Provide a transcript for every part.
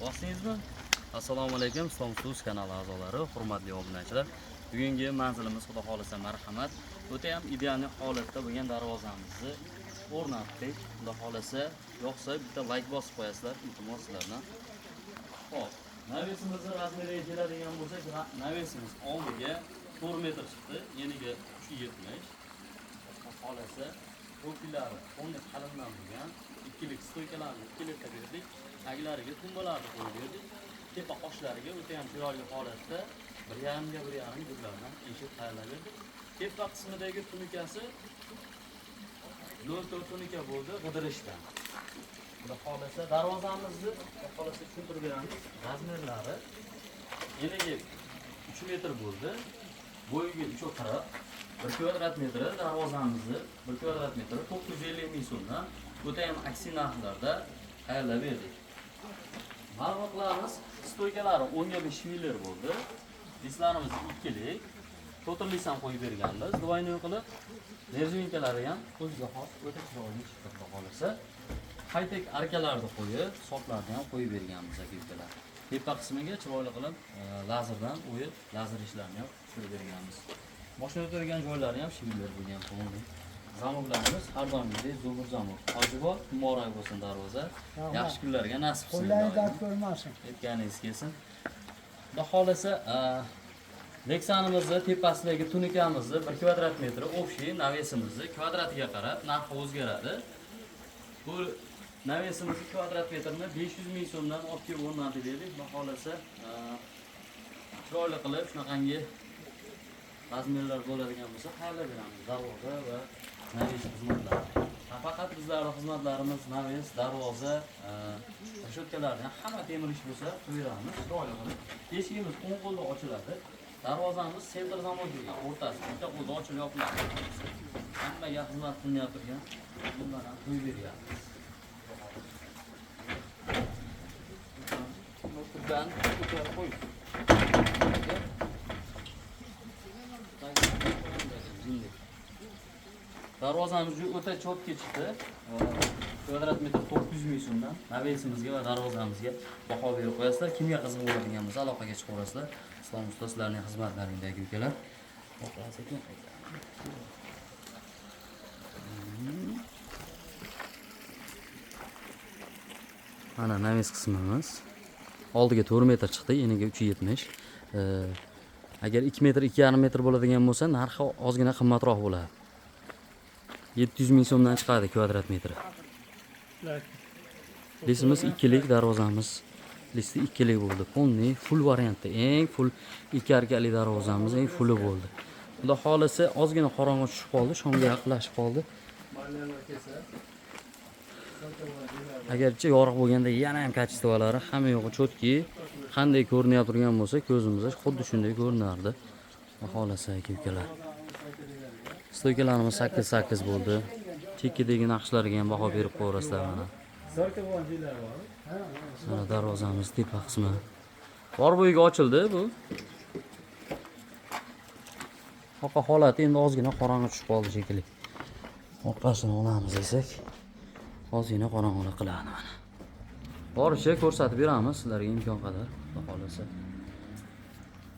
Bosdingizmi? Assalomu alaykum, Islom Tuz kanali a'zolari, hurmatli obunachilar. Bugungi manzilimiz xudo xolasa marhamat. O'ta ham ideal holatda bo'lgan darvozamizni o'rnatdik. Xudo xolasa yoqsa bitta like bosib qo'yasizlar, iltimos sizlardan. Xo'p, навес imizni размер iga keladigan bo'lsak, навес imiz oldiga 4 metr chiqdi, eniga 3.70. Xudo xolasa profillari полный qalindan bo'lgan, ikkilik стойка larni ikkilikka berdik, taglariga tumbalarni qo'yib berdik. Tepa qoshlariga o'ta ham chiroyli holatda 1.5 ga 1.5 gullardan eshik tayyorlab berdik. Tepa qismidagi tunikasi 0.4 tunika bo'ldi g'idirishdan. Xudo xolasa darvozamizni xudo xolasa tushuntirib beramiz. Размер lari eniga 3 metr bo'ldi. Bo'yiga 3.40. 1 kvadrat metri darvozamizni 1 kvadrat metri 950 ming so'mdan o'ta ham aksi narxlarda tayyorlab berdik. Barmoqlarimiz стойка lari 10 ga 5 швеллер bo'ldi. Dislarimiz ikkilik. To'rtlik ham qo'yib berganmiz. Двойной qilib. Нержавейка lari ham o'ziga xos o'ta chiroyli chiqdi xudo xolasa. High-tech arkalarni qo'yib, soplarni ham qo'yib berganmiz aka ukalar. Tepa qismiga chiroyli qilib lazerdan o'yib, lazer ishlarini ham tushirib berganmiz. Mashina o'tirgan joylari ham швеллер bo'lgan полный. Замок larimiz har doimgidek zo'r замок. Hojibol muborak bo'lsin darvoza. Yaxshi kunlarga nasib qilsin. Qo'llari dard ko'rmasin. Aytganingiz kelsin. Xudo xolasa, Lexanimizni tepasidagi tunikamizni 1 kvadrat metri общий навес imizni kvadratiga qarab narxi o'zgaradi. Bu навес imizni kvadrat metrini 500 ming so'mdan olib kelib o'rnatib berdik. Xudo xolasa, chiroyli qilib shunaqangi размер lar bo'ladigan bo'lsa, tayyorlab beramiz. Darvoza va навес xizmatlari. Nafaqat bizlarning xizmatlarimiz навес, darvoza, решётка larni hamma temir ish bo'lsa qilib beramiz, chiroyli qilib. Eshigimiz o'ng qo'lda ochiladi. Darvozamiz центр замок bo'lgan, o'rtasi bitta qo'lda ochilib yopiladi. Hammaga xizmat qilinib turgan, bundan ham qo'yib beryapmiz. Turdan ko'tarib qo'y. Darvozamiz o'ta чётко chiqdi. Kvadrat metr 900 ming so'mdan навес imizga va darvozamizga baho berib qo'yasizlar. Kimga qiziq bo'ladigan bo'lsa aloqaga chiqaverasizlar. Islom usta sizlarning xizmatlaringda aka ukalar. Sekin qaytamiz. Mana навес qismimiz. Oldiga 4 metr chiqdi, eniga 3.70. Agar 2 metr, 2.5 metr bo'ladigan bo'lsa, narxi ozgina qimmatroq bo'ladi. 700 ming so'mdan chiqadi kvadrat metri. Listimiz ikkilik, darvozamiz listi ikkilik bo'ldi. Полный full variantda, eng full ikki arkali darvozamiz eng fulli bo'ldi. Xudo xolasa ozgina qorong'i tushib qoldi, shomga yaqinlashib qoldi. Agarchi yorug' bo'lganda yana ham качество lari hamma yo'g'i чётко, qanday ko'rinib turgan bo'lsa, ko'zimizda xuddi shunday ko'rinardi. Xudo xolasa aka ukalar. Стойка larimiz 8-8 bo'ldi. Chekkadagi naqshlarga ham baho berib qo'yasizlar mana. Mana darvozamiz tepa qismi. Bor bo'yiga ochildi bu. Orqa holati endi ozgina qorong'i tushib qoldi shekilli. Orqasini olamiz desak, ozgina qorong'ilik qiladi mana. Boricha ko'rsatib beramiz sizlarga imkon qadar, xudo xolasa.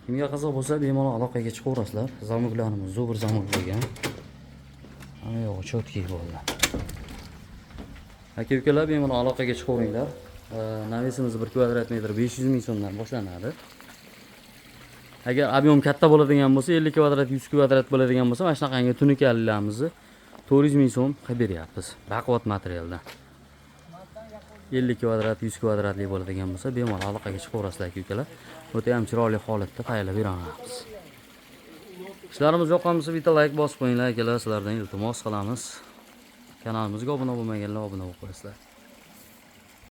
Kimga qiziq bo'lsa bemalol aloqaga chiqaverasizlar. Замок larimiz zo'r замок bo'lgan. Hamma yo'g'i чётко bo'ldi. Aka ukalar bemalol aloqaga chiqaveringlar. Навес imiz 1 kvadrat metr 500 ming so'mdan boshlanadi. Agar объем katta bo'ladigan bo'lsa, 50 kvadrat, 100 kvadrat bo'ladigan bo'lsa, mana shunaqangi tunikalilarimizni 400 ming so'm qilib beryapmiz. Baquvvat materialdan. 50 kvadrat, 100 kvadratli bo'ladigan bo'lsa, bemalol aloqaga chiqaverasizlar aka ukalar. O'ta ham chiroyli holatda tayyorlab beramiz. Ishlarimiz yoqqan bo'lsa bitta like bosib qo'yinglar akalar, sizlardan iltimos qilamiz. Kanalimizga obuna bo'lmaganlar obuna bo'lib qo'yasizlar.